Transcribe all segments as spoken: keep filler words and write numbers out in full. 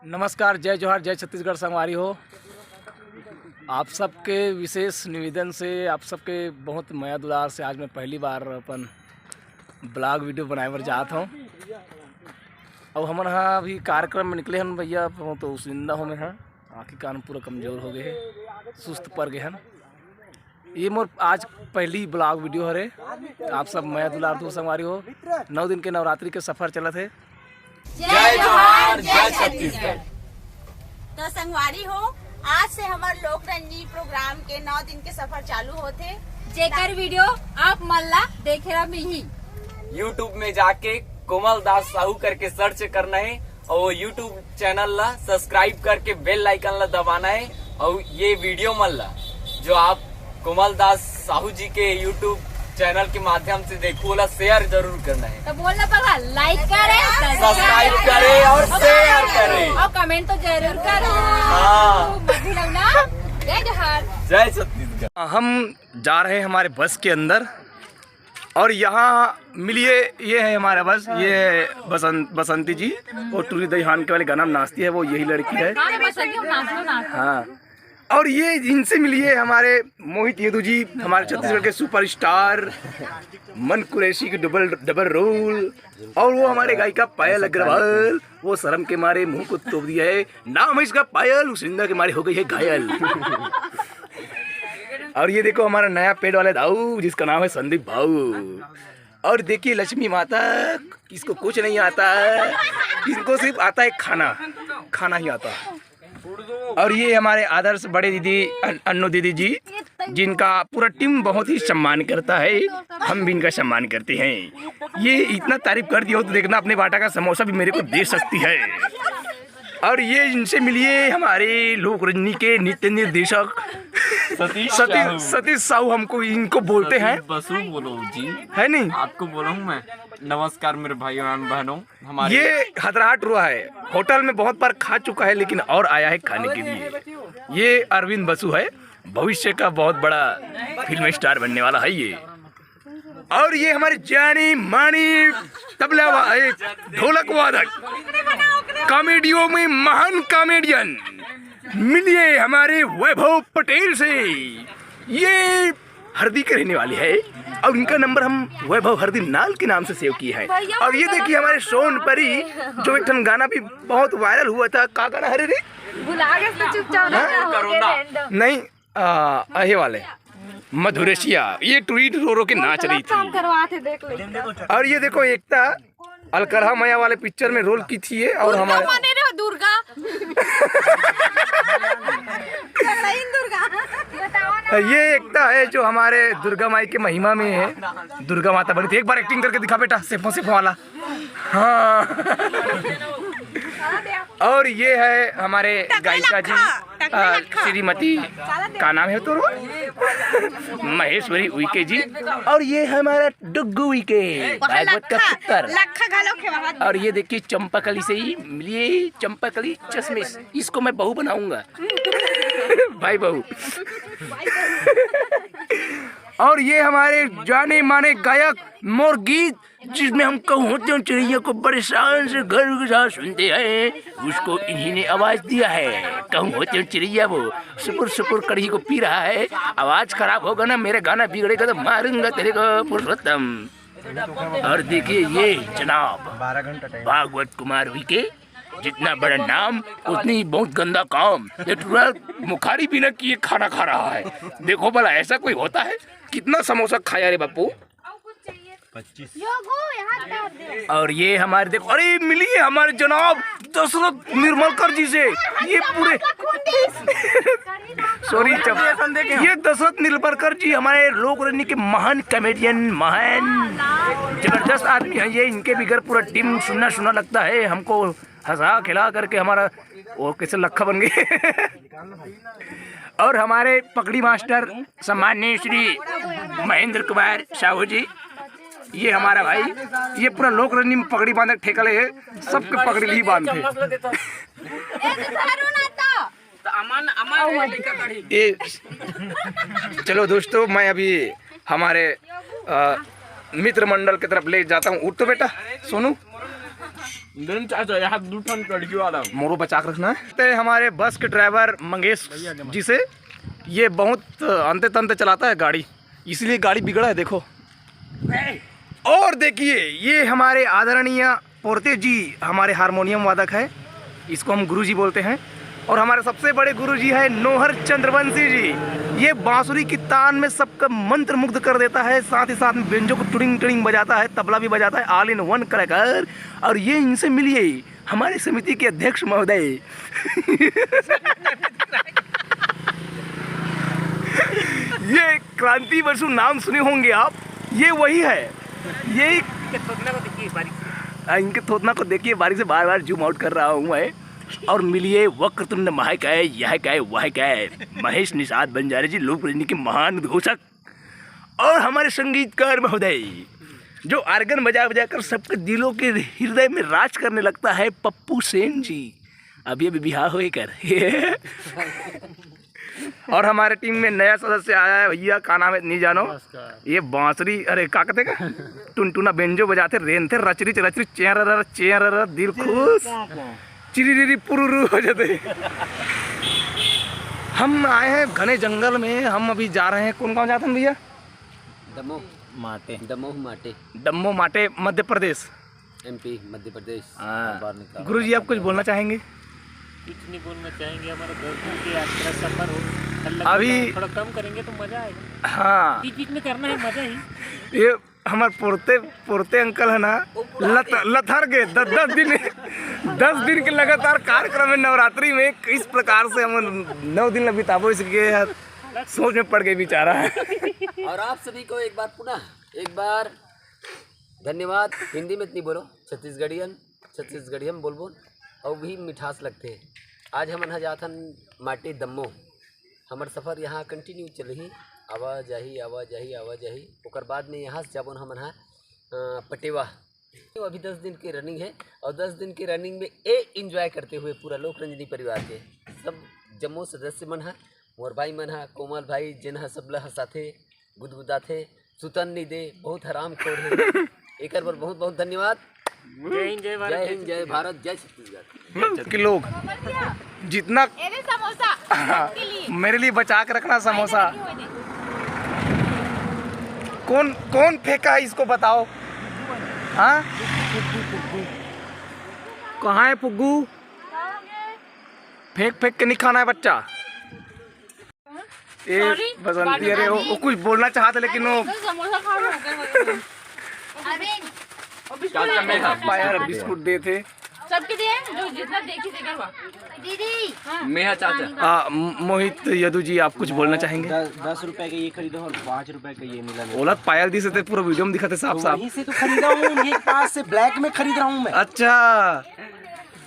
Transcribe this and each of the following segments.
नमस्कार, जय जोहार, जय छत्तीसगढ़ संगवारी हो। आप सबके विशेष निवेदन से, आप सबके बहुत मया दुलार से आज मैं पहली बार अपन ब्लॉग वीडियो बनाए बर जात हूँ। अब हमन हा अभी कार्यक्रम में निकले हन भैया, तो उसिंदा हो में हा, आँखी कान पूरा कमजोर हो गए हे, सुस्त पड़ गए हन। ये मोर आज पहली ब्लॉग वीडियो हरे। आप सब मया दुलार दो संगवारी हो। नौ दिन के नवरात्रि के सफर चलत हे। जय जोहार, जय छत्तीसगढ़। तो संगवारी हो, आज से हमर लोक रंजनी प्रोग्राम के नौ दिन के सफर चालू होथे। जेकर वीडियो आप मन ला देखे ला मिलही। YouTube में जाके कोमल दास साहू करके सर्च करना है और वो YouTube चैनल ला सब्सक्राइब करके बेल आइकन ला दबाना है। और ये वीडियो मन ला, जो आप कोमल दास साहू जी के YouTube चैनल के माध्यम से देखो, ओला शेयर जरूर करना है। तो बोल ना बघा, लाइक करे, सब्सक्राइब करे और शेयर करे। और कमेंट तो जरूर करो। हाँ। मधु लवना, जय जोहार। जय छत्तीसगढ़। हम जा रहे हैं हमारे बस के अंदर और यहाँ मिलिए, ये है हमारा बस, ये बसंत, बसंती जी, वो टूरी दईहान के वाले गाना में नाचती है, वो यही लड़की है। हाँ, बसंती, हम नाच लो, नाच लो। हाँ, और ये इनसे मिलिए हमारे मोहित यदु जी, हमारे छत्तीसगढ़ के सुपरस्टार, मन कुरैशी के डबल, डबल रोल, और वो हमारे गायिका पायल अग्रवाल, वो शर्म के मारे मुंह को तोप दिया है। नाम है इसका पायल, उसिंदा के मारे हो गई है घायल। और ये देखो हमारा नया पेड वाला दाऊ, जिसका नाम है संदीप भाऊ। और देखिए लक्ष्मी माता, इसको कुछ नहीं आता है, इनको सिर्फ आता है खाना, खाना ही आता है। और ये हमारे आदर्श बड़े दीदी अन-, अन्नू दीदी जी, जिनका पूरा टीम बहुत ही सम्मान करता है, हम भी इनका सम्मान करते हैं। ये इतना तारीफ कर दिया हो तो देखना, अपने बाटा का समोसा भी मेरे को दे सकती है। और ये इनसे मिलिए हमारे लोक रंजनी के नृत्य निर्देशक सतीश सतीश साहू। सतीश साहू हमको, इनको बोलते हैं। सतीश बसु बोलो जी। है नहीं? आपको बोला हूँ मैं। नमस्कार मेरे भाइयों एवं बहनों, हमारे ये हथरहाट रुआ है, होटल में बहुत बार खा चुका है लेकिन और आया है खाने के लिए। ये अरविंद बसु है, भविष्य का बहुत बड़ा फिल्म स्टार बनने वाला है ये। और ये हमारे जानी मानी तबला वा-, ए, ढोलक वादक, कॉमेडियों में महान कॉमेडियन, मिलिए हमारे वैभव पटेल से। ये हरदी के रहने वाले हैं और इनका नंबर हम वैभव हरदी नाल के नाम से सेव किए हैं। और ये देखिए हमारे सोनपरी, जो एक ठन गाना भी बहुत वायरल हुआ था, का गाना हरे रे? भुला गए तो चुपचाप हाँ? ना हो गए करोना। Random। नहीं, आ, अहे वाले मधुरेशिया, ये टूरी रो रो के नाच रही गलत काम थी। करवा थे, देख लो। और ये देखो एकता अलकरहा मया वाले पिक्चर में रोल की थी ये, और दुर्गा हमारे माने रे दुर्गा। दुर्गा। ये एकता है जो हमारे दुर्गा माई के महिमा में है। दुर्गा माता बनी थी, एक बार एक्टिंग करके दिखा बेटा, सेफो सेफो वाला। हाँ। और ये है हमारे टकले गायिका जी, लखा, टकले अ, लखा। श्रीमती, का नाम है तोरो? महेश्वरी उइके जी। और ये हमारा डुग्गू उइके, वहाँ भागवत का लखा, पुत्र। लखा घालो के वहाँ। और ये देखिए चंपाकली से ही मिलिए, चंपाकली चश्मे, इसको मैं बहू बनाऊंगा। भाई बहू। और ये हमारे जाने माने गायक मोर गीत, जिसमें हम कहूँ होते हैं चिड़ैया को बड़े शान से घर के साथ सुनते हैं, उसको इन्हीं ने आवाज दिया है। कहूँ होते हैं चिड़ैया वो सुपुर सुपुर कढ़ी को पी रहा है, आवाज खराब होगा ना, मेरा गाना बिगड़ेगा तो मारूंगा तेरे को पुरुषोत्तम। और देखिए ये जनाब बारह घंटा टाइम। भागवत कुमार उइके, जितना बड़ा नाम उतनी बहुत गंदा काम। ये टूरा मुखारी बिना किए खाना खा रहा है। देखो भला ऐसा कोई होता है? कितना समोसा खाया रे बापू? पच्चीस। और ये हमारे देखो, अरे मिलिए हमारे जनाब दशरथ निर्मलकर जी से। ये पूरे सॉरी, ये दशरथ निर्मलकर जी हमारे लोक रंजनी के महान कॉमेडियन, महान जबरदस्त आदमी है ये। इनके बगैर पूरा टीम सुन्ना सुन्ना लगता है। हमको हंसा खिला करके हमारा वो कैसे लखा बन गए। और हमारे पकड़ी मास्टर सम्माननीय श्री महेंद्र कुमार साहू जी, ये हमारा भाई, ये पूरा लोक रंजनी में पकड़ी बांधे ठेका ले है, सबके पकड़ी ली बांधे। ए, अमन, अमन, ये चलो दोस्तों, मैं अभी हमारे, अ, मित्र मंडल की तरफ ले जाता हूँ। उठ तो बेटा, सोनू, दिन चाचा, यहाँ दू ठन कड़की वाला। मोरो बचा के रखना है। ते हमारे बस के ड्राइवर मंगेश जी से, ये बहुत अंते तंते चलाता है गाड़ी, इसलिए गाड़ी बिगड़ा है। देखो, और देखिए, ये हमारे आदरणीय पोरते जी, हमारे हारमोनियम वादक है, इसको हम गुरु जी बोलते हैं। और हमारे सबसे बड़े गुरु जी है नोहर चंद्रवंशी जी। ये बांसुरी की तान में सबका मंत्र मुग्ध कर देता है, साथ ही साथ में बेंजो को टुड़िंग टुड़िंग बजाता है, तबला भी बजाता है, ऑल इन वन कलाकार। और ये इनसे मिलिए, हमारे समिति के अध्यक्ष महोदय। ये क्रांति बसु नाम सुने होंगे आप, ये वही है। ये इनके थोथना को देखिए बारीक से। आ, इनके थोथना को देखिए बारीक से, बार बार जूम आउट कर रहा हूँ मैं। और मिलिए वक्रतुंड महाकाय, यह काय वह काय, महेश निषाद बंजारे जी, लोक रंजनी के महान उद्घोषक। और हमारे संगीतकार महोदय, जो आर्गन बजा बजा कर सबके दिलों के हृदय में राज करने लगता है, पप्पू सेन जी। अभी अभी बिहार होए कर। और हमारे टीम में नया सदस्य आया है भैया, का नाम है नहीं जानो। ये बांसुरी, अरे का कहते का, टुनटुना बेंजो बजाते, रेन थे रचरी रचरी, चेर चेर, दिल खुश, चिरी रिरी पुरुरु हो जाते। हम आए हैं घने जंगल में, हम अभी जा रहे हैं, कौन गाँव जाते हैं भैया? दमोह माटे। दमोह माटे। दमोह माटे, मध्य प्रदेश। एमपी, मध्य प्रदेश। हाँ। बाहर निकाल। गुरु जी, आप कुछ बोलना चाहेंगे? कुछ नहीं बोलना चाहेंगे। हमारा दस दिन की यात्रा सफर हो, अल्लाह अभी थोड़ा कम करेंगे तो मजा आएगा। हाँ। बीच बीच में करना है मजा ही। ये हमारे पोरते, पोरते अंकल है ना, लथ-, लथर गए दस, दस दिन, दस दिन के लगातार कार्यक्रम है नवरात्रि में। इस प्रकार से हम नौ दिन बिताबो इसके यार, सोच में पड़ गए बेचारा। और आप सभी को एक बार पुनः एक बार धन्यवाद। हिंदी में इतनी बोलो, छत्तीसगढ़ियन, छत्तीसगढ़ियन बोल बोल, और भी मिठास लगते हैं। आज हमन ह जाथन माटी दम्मो। हमर सफर यहाँ कंटिन्यू चलही, आवाजाही, आवाजाही, आवाजाही। ओकर बाद में यहाँ से जाबो न हमन ह, अ, पटेवा। तो अभी दस दिन के रनिंग है, और दस दिन के रनिंग में ए एंजॉय करते हुए पूरा लोक रंजनी परिवार के सब जम्मो सदस्य मन ह, मोर भाई मन ह, कोमल भाई, जेन ह सबला हंसाथे, गुदगुदाथे, सुतन नहीं दे, बहुत हरामखोर है। एकर बर बहुत बहुत धन्यवाद। जय हिंद, जय भारत, जय हिंद, जय छत्तीसगढ़। जय भारत, जय छत्तीसगढ़। के लोग जितना ये ले समोसा, हाँ, सबके लिए। मेरे लिए बचा के रखना समोसा। नहीं, नहीं, नहीं, नहीं। कौन, कौन फेंका है इसको बताओ? हाँ, कहाँ है फुग्गू? फेंक फेंक के नहीं खाना है बच्चा। ए, सॉरी, बसंती, अरे, वो, वो कुछ बोलना चाहता, लेकिन वो तो समोसा खा रहे होते हैं। अरे, और बिस्कुट चाचा, मैं खा पाया यार, बिस्कुट दे थे। सबके दिए, जो जितना देखी देखा हुआ। दीदी। हाँ। मैं हाँ, चाचा। आ, म-, मोहित यदु जी, आप कुछ बोलना चाहेंगे? दस, दस रुपए का ये खरीदो और पाँच रुपए का ये मिला मेरे ओला को। पायल दी से ते पूरा वीडियो में दिखाते साफ तो साफ। वहीं से तो खरीदा हूँ, उन्हीं के पास से, ब्लैक में खरीद रहा हूँ मैं। अच्छा।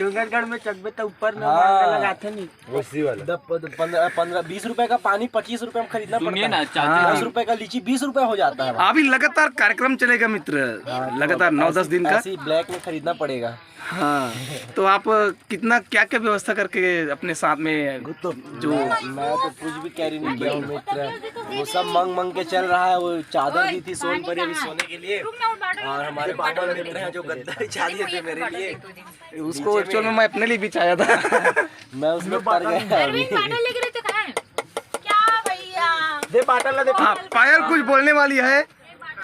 डोंगरगढ़ में चकबे तो ऊपर में हाँ। मांगा लगाते नहीं। वैसी वाला। द-, द-, पन्द्रह, पन्द्रह, बीस रुपए का पानी पच्चीस रुपए में खरीदना सुनिए पड़ता ना, है। चाचा। हाँ। दस रुपए का लीची बीस रुपए हो जाता है। अभी लगातार कार्यक्रम चलेगा मित्र, हाँ, लगातार तो नौ दस ऐसी, दिन का। ऐसी ब्लैक में खरीदना पड़ेगा। हाँ, तो आप कितना, क्या क्या व्यवस्था करके अपने साथ में गुत्तो। जो मैं, मैं तो कुछ भी कैरी नहीं किया हूँ मित्र, वो सब मांग मांग के चल रहा है। वो चादर दी थी सोनपरी अभी सोने के लिए, और हमारे पापा मित्र हैं जो गद्दा बिछा दिए थे मेरे लिए। उसको एक्चुअल में मैं अपने लिए बिछाया था। मैं उसमें पड़ गया अभी। अरविंद, बाटल लेके रहते कहाँ है? क्या भैया? दे बाटल ला दे। हाँ, पायल कुछ बोलने वाली है।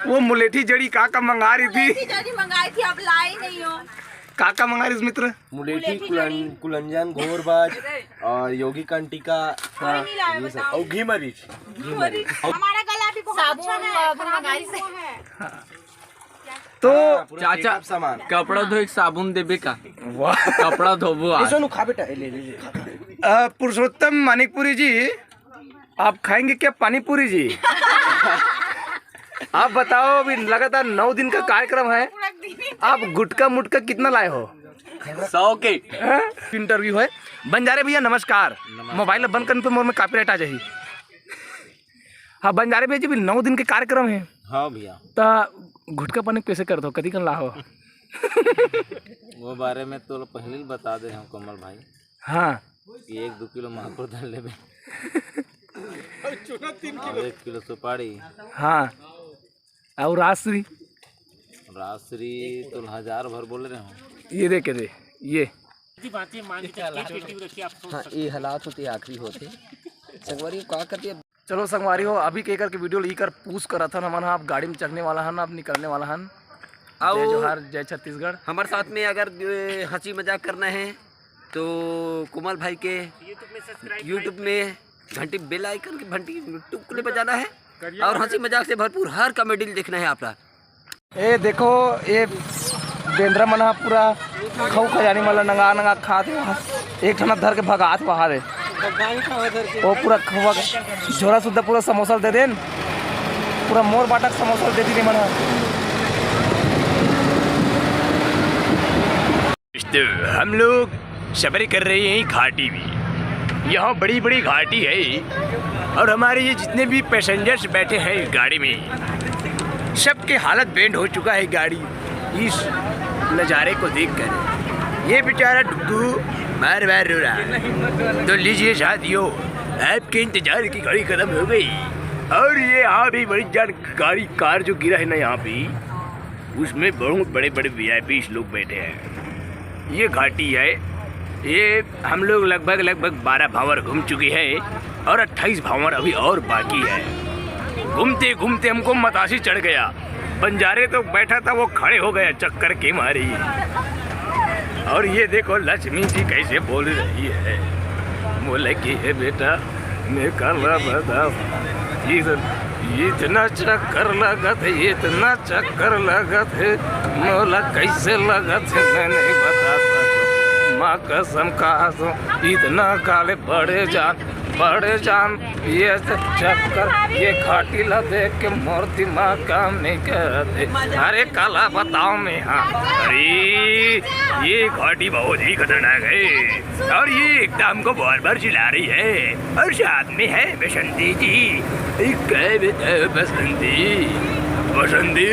वो मुलेठी जड़ी का का मंगा रही थी। मुलेठी जड़ी मंगाई थी, अब लाई नहीं हो। का का मंगा रही थी मित्र? मुलेठी, मुलेठी कुलन-, जड़ी। कुलंजन, घोरबाज और योगी कंटिका। कोई नहीं लाया, ये सब। बताओ। और घी मरीच। घी मरीच। हमारा गला भी बहुत साबुन अच्छा है, वाबुन खराब मंगाई नहीं से। हुआ है। हाँ। तो हाँ, पूरा चाचा, setup सामान। कपड़ा धोए के साबुन देबे का? वाह। कपड़ा धोबो आज। ऐसा नु खा बेटा, ए, ले, ले, ले, खा, खा। अ, पुरुषोत्तम मानिकपुरी जी, आप खाएंगे क्या पानी पूरी जी? आप बताओ, अभी लगातार नौ दिन का कार्यक्रम है, आप गुटखा मुटखा कितना लाए हो? सौ के। हैं? इंटरव्यू है। बंजारे भैया नमस्कार। नमस्कार। मोबाइल बंद करने पे मोर में कॉपीराइट आ जाही। हाँ, बंजारे भैया जी, अभी नौ दिन के कार्यक्रम है। हाँ भैया। त गुटखा पानी कैसे करत हो, कति कन लाहो? वो बारे में तो पहले ही बता दे हम कमल भाई। हाँ। कि एक दो किलो माकुर धर लेबे। और एक किलो सुपारी। हाँ। और राजश्री? राजश्री तो हजार भर बोले रहे हो। ये देखे दे, ये। हाँ, ये हालात होते आखिरी होते। संगवारी हो, का करते? चलो संगवारी हो, अभी के करके वीडियो ली कर पूछ करत हन हमन, हाँ, अब गाड़ी में चढ़ने वाला हन, अब निकलने वाला हन। आओ। जय जोहार, जय छत्तीसगढ़। हमारे साथ में अगर, ए, हंसी मजाक करना है तो कोमल भाई के YouTube में घंटी, बेल आइकन की घंटी टुकले बजाना है और हंसी मजाक से भरपूर हर कॉमेडी देखना है आपका। ए देखो, ये बेंदरा मन ह पूरा खऊ खजानी मन ल नंगा नंगा खात हे, एक ठन धर के भगात बाहर हे। वो पूरा खवा झोरा सुद्धा पूरा समोसा दे देन, पूरा मोर बाटा के समोसा दे दी मन ह। दोस्तों, हम लोग सफर कर रहे हैं घाटी में। यहाँ बड़ी बड़ी घाटी है और हमारे ये जितने भी पैसेंजर्स बैठे हैं गाड़ी में, सबके हालत बेंड हो चुका है गाड़ी इस नज़ारे को देखकर। ये बेचारा डुग्गू बार बार रो रहा है। तो लीजिए साथियों, आपके इंतजार की घड़ी खत्म हो गई और ये आ भी बड़ी जान गाड़ी, कार जो गिरा है ना यहाँ पे, उसमें बहुत बड़े बड़े वीआईपीस लोग बैठे हैं। ये घाटी है, ये हम लोग लगभग, लगभग बारह भांवर घूम चुकी है और अट्ठाईस भांवर अभी और बाकी है। घूमते घूमते हमको मतासी चढ़ गया। बंजारे तो बैठा था, वो खड़े हो गया चक्कर के मारे। और ये देखो लक्ष्मी जी कैसे बोल रही है, बोले कि हे बेटा, मैं काला बादाम, इतना चक्कर लगत है, इतना चक्कर लगत है, मोला कैसे लगत है, मैं नहीं बता सकता। माँ कसम कहा तो इतना काले बड़े जान, बड़े जान, ये चक्कर, ये घाटी ला देख के मोर दिमाग काम नहीं करत हे। अरे काला बताओ मैं, हाँ, अरे ये घाटी बहुत ही खतरनाक है। और ये एकता हमको बार बार चिल्ला रही है और साथ में है बसंती जी। एक कह भी तो बसंती, बसंती,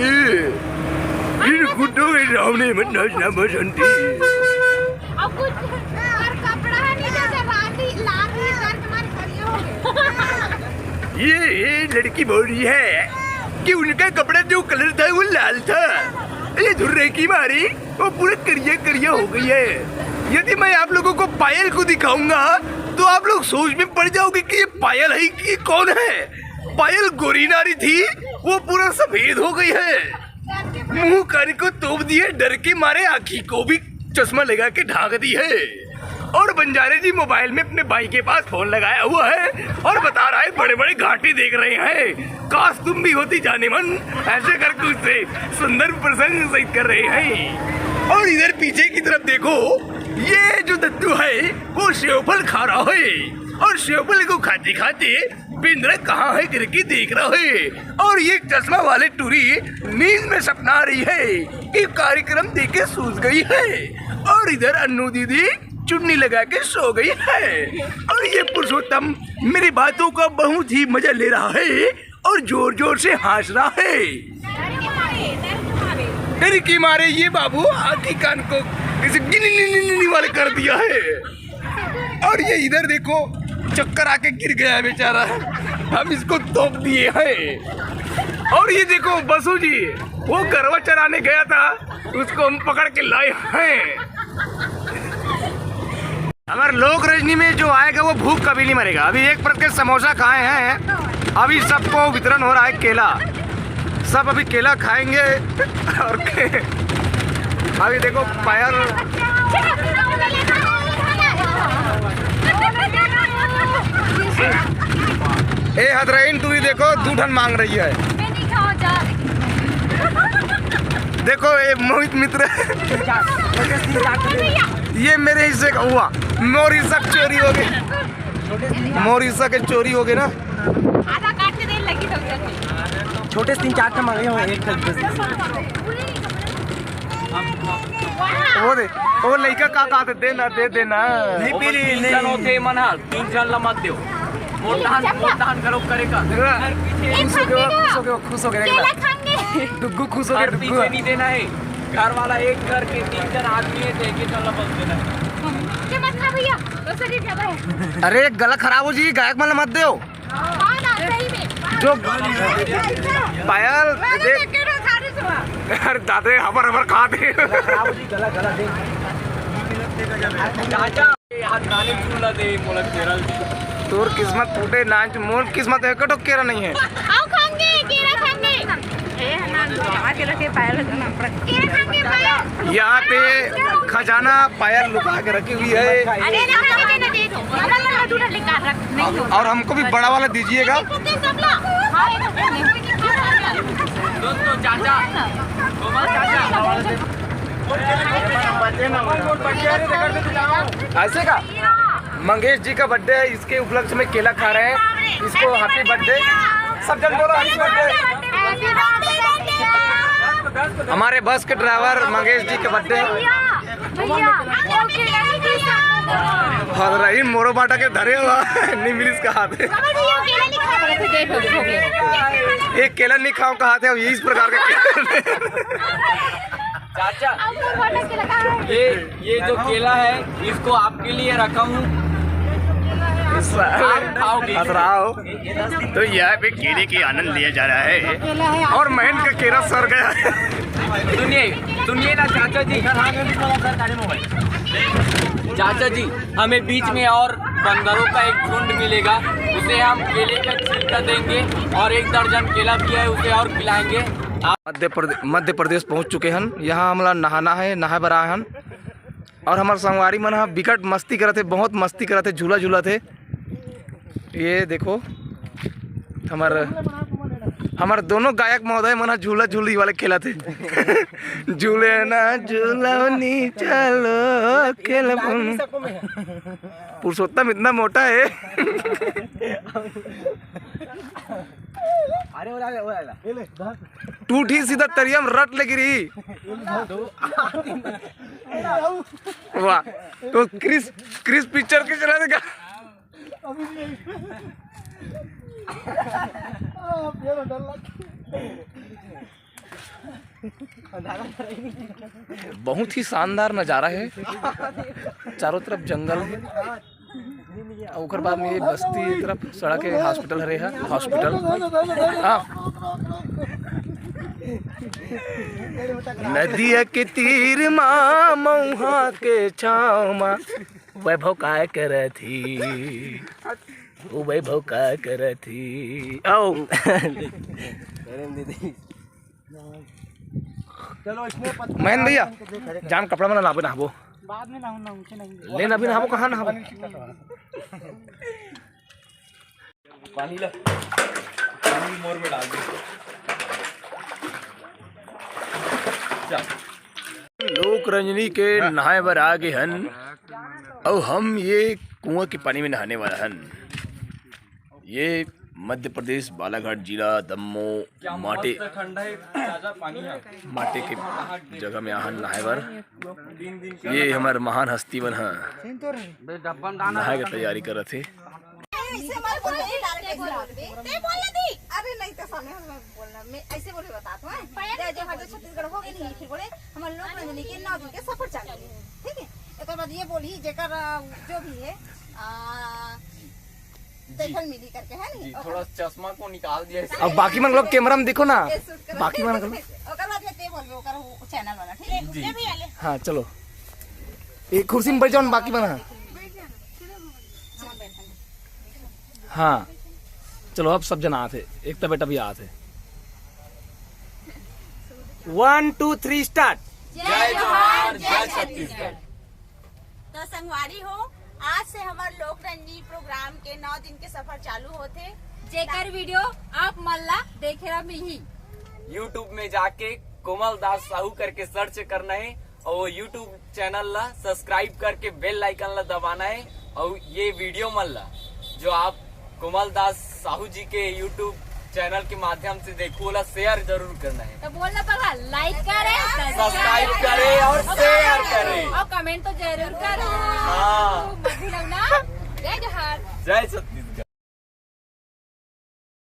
इन गुड्डों के सामने मत नाचना बसंती। अब कुछ और कपड़ा है नहीं, जैसे राती लाती है, दर्द मारे खड़ी हो गई। ये, ये लड़की बोल रही है कि उनका कपड़ा जो कलर था वो लाल था, ये धुर्रे की मारी वो पूरा करिया करिया हो गई है। यदि मैं आप लोगों को पायल को दिखाऊंगा तो आप लोग सोच में पड़ जाओगे कि ये पायल है कि कौन है। पायल गोरी नारी थी, वो पूरा सफेद हो गई है, मुंह कान को तोप दिए, डर के मारे आँखी को भी चश्मा लगा के ढांक दी है। और बंजारे जी मोबाइल में अपने भाई के पास फोन लगाया हुआ है और बता रहा है बड़े बड़े घाटी देख रहे हैं, काश तुम भी होती जानेमन, ऐसे करके उससे संदर्भ प्रसंग सहित कर रहे हैं। और इधर पीछे की तरफ देखो, ये जो दत्तू है वो सेवफल खा रहा है और सेवफल को खाते खाते बेंदरा कहाँ है करके देख रहा है। और ये चश्मा वाले टूरी नींद में सपना रही है कि कार्यक्रम देख के सूझ गई है। और इधर अन्नू दीदी चुन्नी लगा के सो गई है। और ये पुरुषोत्तम मेरी बातों का बहुत ही मजा ले रहा है और जोर जोर से हंस रहा है। डर के मारे ये बाबू आँखी कान को ऐसे गिनी वाले कर दिया है। और ये इधर देखो, चक्कर आके गिर गया है बेचारा, हम इसको तोप दिए हैं। और ये देखो बसु जी, वो गरवा चराने गया था, उसको हम पकड़ के लाए हैं। हमारे लोक रजनी में जो आएगा वो भूख कभी नहीं मरेगा। अभी एक परत के समोसा खाए हैं, अभी सबको वितरण हो रहा है केला, सब अभी केला खाएंगे। और अभी देखो पायल, ए हदराइन, तू भी देखो, दू ठन मांग रही है। देखो ये मोहित मित्र, ये मेरे हिस्से का हुआ, मोर हिस्सा चोरी हो गई, मोर हिस्सा के चोरी हो गए ना। आधा काट के दे लगी तो। छोटे से तीन चार ठन मंगे हो, एक ठन दे। वो दे, वो लइका का कहत हे, दे ना, दे, दे ना। नहीं पी ली, तीन नहीं। जन होते मन हा, तीन जन ला मत देव। मोर दहन, मोर दहन करो करे का। खुश हो गया, खुश हो गया, खुश हो गया, देख ला। डुग्गू खुश हो गया, डुग्गू। पीछे नहीं देना है। घर वाला एक घर के तीन जन आदमी है, तो एक ही जन ला बस देना है। ये मत खा भैया, दूसरी ज्यादा है। अरे गला खराब हो जी, गायक मन ला मत देव। हाँ ना, सही में। जो पायल, देख। अरे दादा, हबर हबर खात हे। चाचा, ये हाथ नानी चूला दे, मोला केरल। तोर किस्मत फूटे नाच, मोर किस्मत हे, कटो केरा नहीं है। आओ खाएंगे, केरा खाएंगे। ए, ना, ना, केरा के पायल ना पड़। केरा खाएंगे, पायल। यहाँ पे खजाना पायल लुका के रखी हुई है। अरे, ना, ना, ना, दे दो। हमारा लड्डू ना निकाल रख, नहीं हो। और हमको भी बड़ा वाला दीजिएगा। एक पत्ते सब ला। हाँ, एक पत्ते। दोस्तों, चाचा, गोपाल चाचा। ऐसे का? मंगेश जी का बर्थडे है, इसके उपलक्ष्य में केला खा रहे हैं। इसको हैप्पी बर्थडे। सब जन बोलो, हैप्पी बर्थडे। हमारे बस के ड्राइवर मंगेश जी के बर्थडे है। हजराइन मोरो बाटा के धरे हुआ। नहीं मिली इसका हाथ है। एक केला नहीं खाओ कहा थे, अब ये इस प्रकार का केला। चाचा, ये, ये जो केला है, इसको आपके लिए रखा हूँ। आप खाओगे। हंस रहा हो। तो यहाँ पे केले के आनंद लिया जा रहा है और महेंद्र का केला सड़ गया है। सुनिए, सुनिए ना चाचा जी। चाचा जी, हमें बीच में और बंदरों का एक झुंड मिलेगा, उसे हम केले का छिलका देंगे और एक दर्जन केला भी है, उसे और खिलाएंगे। मध्य प्रदेश, मध्य प्रदेश पहुंच चुके हन। यहाँ हमला नहाना है, नहाए बर आए हन। और हमार संगवारी मन ह बिकट मस्ती करत हे, बहुत मस्ती करत हे, झूला झूलत हे। ये देखो, हमार, हमार दोनों गायक महोदय मन ह झूला झूली वाले खेलत हे। झूले ना झूलवनी चलो खेलबन। पुरुषोत्तम इतना मोटा है। अरे, वो वाला, वो वाला। टूट ही सीधा तरिया में रट लगी रही। वाह, तो क्रिस, क्रिस पिक्चर के चला देगा। बहुत ही शानदार नज़ारा है, चारों तरफ जंगल है। अउ ओकर बाद में ये बस्ती तरफ सड़क है, हॉस्पिटल हरे है, हॉस्पिटल। हाँ। नदिया के तीर मा मऊहा के छाँव मा वैभव काय करत ही, ओ वैभव काय करत ही। आओ। चलो, इसमें पत्ता महेंद्र भैया, जान कपड़ा मन ला नहाबो। बाद में नहाऊं, नहाऊं, उठे नहीं। लेन अभी नहाबो, कहाँ नहाबो? पानी ला, पानी मोर में डाल दे। चल। लोक रंजनी के नहाए बर आ गे हन, अउ हम ये कुआं के पानी में नहाने वाला हन। ये मध्य प्रदेश, बालाघाट जिला, दमोह, क्या माटे, मस्त ठंडा है, ताजा पानी है। माटे के जगह में आहन नहाए बर। तीन दिन के ये हमार महान हस्ती मन ह बे डब्बा में डालना नहाए के तैयारी करत हे। ऐसे मत बोल, ये डाल के बोल दे। ते बोल ना दी। अरे नहीं तो सामने हम बोलना, मैं ऐसे बोल के बताता हूँ, हाँ? जय जोहार, जय छत्तीसगढ़ हो गए नहीं, फिर बोले हमारे लोक रंजनी के नौ दिन के सफर चालू है, ठीक है? एक बाद ये बोली जेकर, अ, जो भी है, आ, देखल मिली करके, है जी, नहीं? थोड़ा चश्मा को निकाल दिया इससे। अब बाकी मन लोग कैमरा में देखो ना, ये शूट करो। बाकी मन लोग। ओकर बाद में ते बोलबे, ओकर वो चैनल वाला, ठीक है? जी। हाँ, चलो, एक कुर्सी में बैठ जाओ ना, बाकी मन। हाँ, चलो, अब सब जना आथे, एकता बेटा भी आथे। One, two, three, start। जय जोहार, जय छत्तीसगढ़। तो संगवारी हो, आज से हमार लोक रंजनी प्रोग्राम के नौ दिन के सफर चालू होथे, जेकर वीडियो आप मन ला देखे ला मिलही। YouTube में जाके कोमल दास साहू करके सर्च करना है और वो YouTube चैनल ला सब्सक्राइब करके बेल आइकन ला दबाना है और ये वीडियो मन ला जो आप कोमल दास साहू जी के YouTube चैनल के माध्यम से देखो, ओला शेयर जरूर करना है। तो बोल ना बघा, लाइक करे, सब्सक्राइब करे और शेयर करे। और कमेंट तो जरूर करो। हाँ। मत भूलो ना। जय जोहार। जय छत्तीसगढ़।